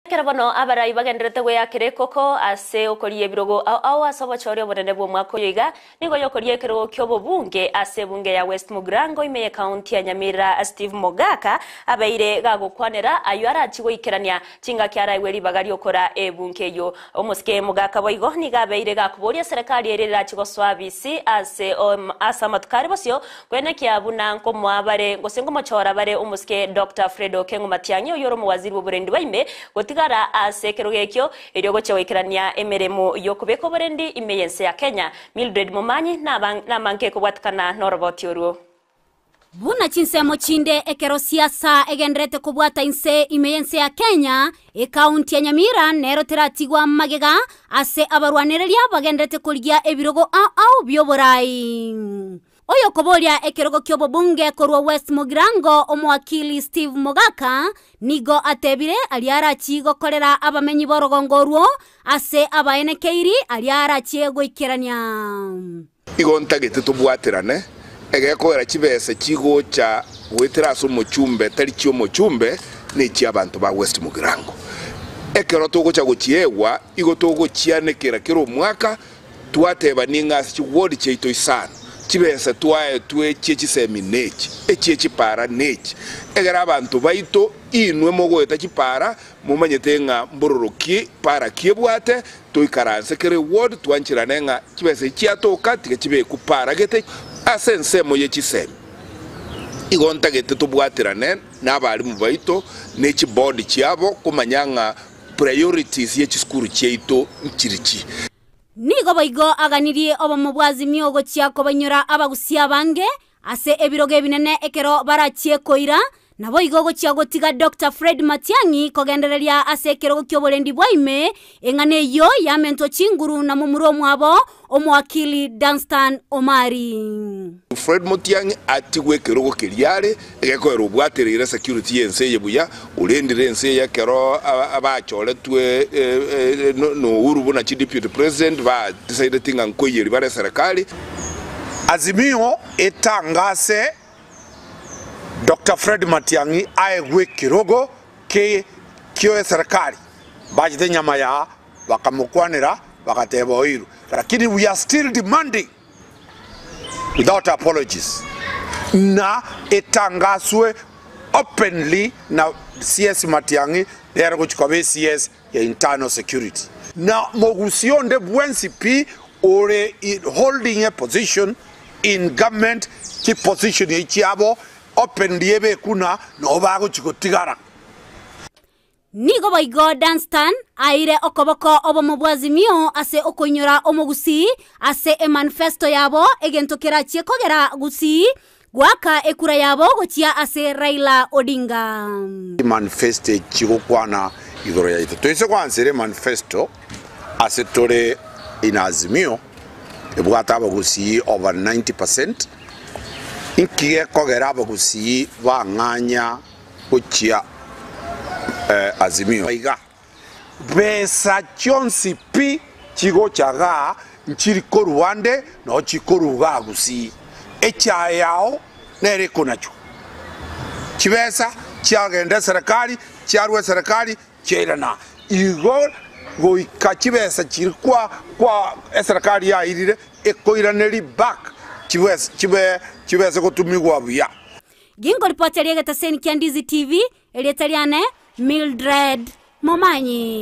Ekero bono abarai bagendererete gweakera ekoko ase okoria ebirogo ao ao ase obochori obonene bw'omwaka oyo iga, nigo yokoria ekerogo ki'obobunge ase ebunge ya West Mugirango ime y'ekaunti ya Nyamira Steve Mogaka abeire gagokwanera ayio arachie goikerania chingaki araegwe ribaga riokora ebunge eyio. Omosike Mogaka boigo nigo abeire gakoboria eserekari eria erachie gosoa abisi ase ase amatuko are bosio Kwenekia buna nkomoa bare, gose nkomochora bare omosike Doctor Fred Okengo Matiang'i oyio ore omowaziri bw'oborendi bwa ime, gotigara ase ekerogo ekio erio gochia goikerania emeremo y'okobeka oborendi ime y'ense ya Kenya. Mildred Momanyi namange kobwatekana noroboti orwo. Buna chinsemo chinde ekero siasa egenderete kobwata inse ime y'ense ya Kenya, ekaunti ya Nyamira nero teratigwa magega ase abarwanereria bagenderete korigia ebirogo ao ao bi'oborai. Oyokoboria ekerogo ki'obobunge korwa West Mugirango Omowakili Steve Mogaka nigo atebire aria arachie gokorera abamenyi b'orogongo orwo ase abaenekeiri aria arachie goikerania. Igo ntagete tobwaterane, egekogera chibesa chigocha goetera ase omochumbe tari chi'omochumbe, nechi'abanto ba West Mugirango. Ekero togocha gochiegwa, igo togochianekera kera omwaka, twatebanie ng'a ase chiward chiaito isano, chibesa twaetwe chie chisemi nechi, echie chipara nechi, egere abanto baito inwe mogoeta chipara momanyete ng'a mbororo ki para ki ebwate, toikaranse kera eward twancherane ng'a chibesa echi chiatoka tiga chibekwe para gete ase ensemo ye chisemi. Igo ntagete tobwaterane nabarimu baito ne chiboard chiabo komanya ng'a priorities ye chisukuru chiaito nchirichi. Nigo boigo aganirie obomo bwa Azimio gochia kobainyora abagusia abange ase ebirogo ebinene ekero barachie koira, naboigo gochia gotiga Doctor Fred Matiang'i kogendereria ase ekerogo ki'oborendi bwa ime, eng'ana eyio yamentwa chinguru na momura omwabo Omowakili Danstan Omari. Fred Matiang'i atigwe ekerogo keria are, egekoera obwatereire security y'ense eye buya, orendire ense eye ekero abachoretwe na Uhuru buna chi deputy president ba decideti ng'a nkoiyeria bare eserekari. Azimio etangase Doctor Fred Matiang'i aegwe ekerogo ki'eserekari, bachete nyama ya bakamokwanera bagateba oirwe, lakini we are still demanding without apologies na etangaswe openly na CS Matiang'i nere gochia koba eCS ya internal security. Na mogusia onde bwensi pi ore holding a position in government chiposition echi chiabo openly ebekwe na nabo bagochia gotigara. Nigo boigo Dunstan aeire okoboko obomo bwa Azimio ase okoinyora omogusii ase emanifesto yabo egento kerachie kogera Gusii goaka ekura yabo gochia ase Raila Odinga. Chimanifesto echi chigokwana igoro yaito. Toise goansera emanifesto ase tore in Azimio ebwate abagusii over 90 percent, inki gekogera abagusii bang'anya gochia Azimio. Iga besa chionsi pi chigocha igaa nchiri korwa ande noo chikorwa igaa Gusii. Echae yao nere ekonachwa. Chibesa chiagenda eserekari chiarwa eserekari chiairana. Igo goika chibesa chiri kwa kwa eserekari yairire ekoiraneri back chibesa chibe chibese gotumigwa buya. Ginkoripoteria egetaseni kia Ndizi TV, erieta riane Mildred Momanyi.